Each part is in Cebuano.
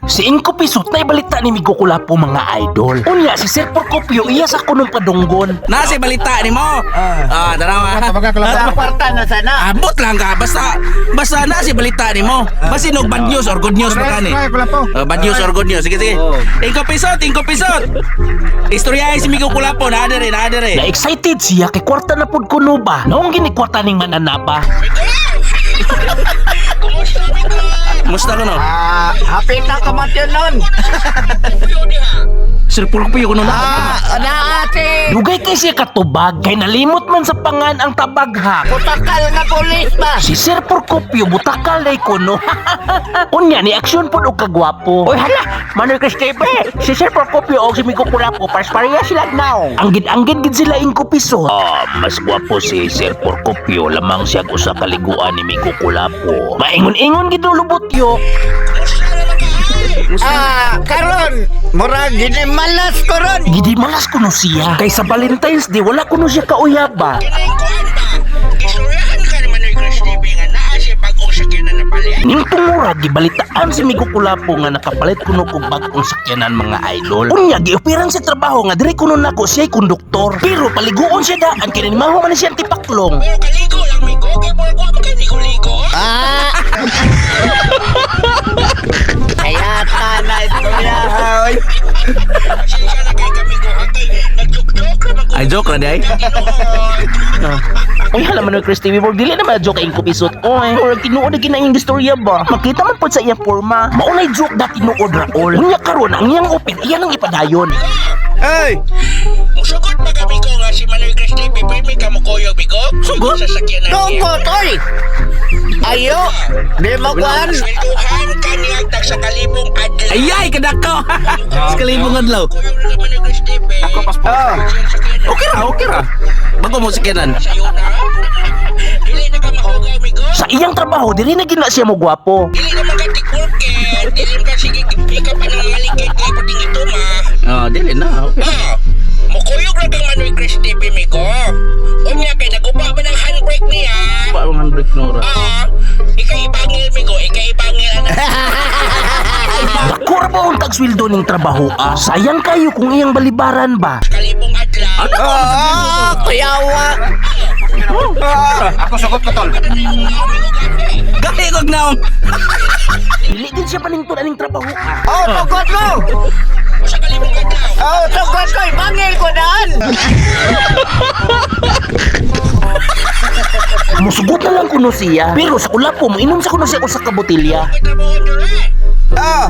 Si Ingko Pisot na ibalita ni Migo Kulapo, mga idol. Unya si Sir Porcopio iya sa kunong padunggon. Nasa balita ni mo. Ah, tara ma. Sa kwarta na sana. Abot lang ka basta basta na si balita ni mo. Basta nog bad news or good news ba kani? Oh, bad news or good news. Sige, sige. Ingko Pisot, Ingko Pisot. Istorya si Migo Kulapo na dere, na dere. Na excited siya kay kwarta na pud kuno ba. Naong gini kwarta ning mananaba. Musta ko no? Ah, hapit na kamatyon nun. Sir Porcopio kuno na. Ah, naate. Dugay kay siya katubag kay nalimot man sa pangan ang tabaghak. Putakal nga pulis ba? Si Sir Porcopio butakal day kuno. Unya ni aksyon pud og kagwapo. Oy hala, Manoy Chris TV, si Sir Porcopio og si Migo Kulapo pares pareha sila naong. Anggid-anggid gid sila Ingko Pisot. Ah, mas gwapo si Sir Porcopio, lamang siya usa ka liguan ni Migo Kulapo. Maingon-ingon gid lubot yo. Ah, karon murag ginimalas ko ron. Gidi malas kuno siya. Kay sa Valentine's Day wala kuno siya kauyab ba. Kinangkuan ba? Gisuryahan ka ni Manoy Chris TV nga naa siya bagong sakyanan na palit. Ning tungura gibalitaan si Migo Kulapo nga nakapalit kuno og bag-ong sakyanan, mga idol. Unya gioperan sa trabaho nga diri kuno nako siya konduktor. Pero paliguon siya daan kay maho man siya ang tipaklong. Pero kaligo lang migo kay murag wa man kay ligo-ligo. Ah. Kaya ta na istorya. Oy. Pasensya na kay kami ko ha kay nag-joke-joke ra man ko. Ay, joke ra di ay. Tinuod. Uy hala, Manoy Chris TV, dili na ba joke ang kupisot. Oy, or tinuod na gina yung istorya ba. Makita man pod sa iyang forma. Maunay joke da tinuod ra all. Unya karon ang iyang open iya nang ipadayon. Hey. Musugot ba kami ko nga si Manoy Chris TV pirmi ka mukuyog bigo? Sugot? Sa sakyanan niya. Tungkot, oy. Ayo. Di mo kuan. Swelduhan ka niya tag sa kalibong adlaw. Ayay kadakaw. Sa kalibong adlaw. Kuyog ra ka Manoy Chris TV. Ako Ah. Okay ra, okay ra. Bago mo sakyanan. Sayo na. Dili na ka mahugaw migo. Sa iyang trabaho diri na gina siya mo gwapo. Dili naman ka tikworker, dili ka sige pick up ang mga ligid kay pating ito ma. Oh, dili na. Okay. Ah, mukuyog ra kang Manoy Chris TV migo. Unya kay naguba ba ng handbrake niya? Pa ang handbrake no ra. Ah, ikay ibangil migo, ikay ibangil anak. Dako ra ba ang tagsweldo ning trabaho ah? Sayang kayo kung iyang balibaran ba. Kalibong adlaw. Ah, kuyawa. Ako sugot ko, tol. Gahi kog naong. Dili din siya paningtod aning trabaho ah. Oh, tungkot mo. Sa kalibong adlaw. Oh, tungkot ko. Ibangil ko daan. Musugot na lang kuno siya. Pero sa kulapo mo inom sa kuno siya usa ka botelya. May trabaho dere. Ah.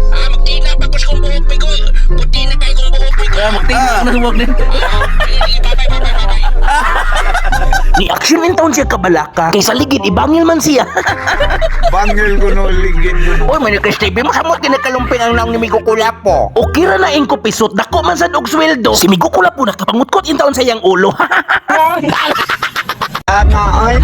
Ah, magtina pa ko sa kong buhok migo. Puti na kay kong buhok migo. Kaya magtingin na huwag ni. Ah, sige, bye bye bye bye bye. Ni action in town siya kabalaka. Kay sa ligid ibangil man siya. Bangil ko no, ligid ko no. Uy, Manoy Chris TV, mo samot kinakalumping ang naong ni Migo Kulapo. Okay ra na ingko pisot, dako man sad og sweldo. Si Migo Kulapo nakapangutkot in taon sa iyang ulo. Ah, oy.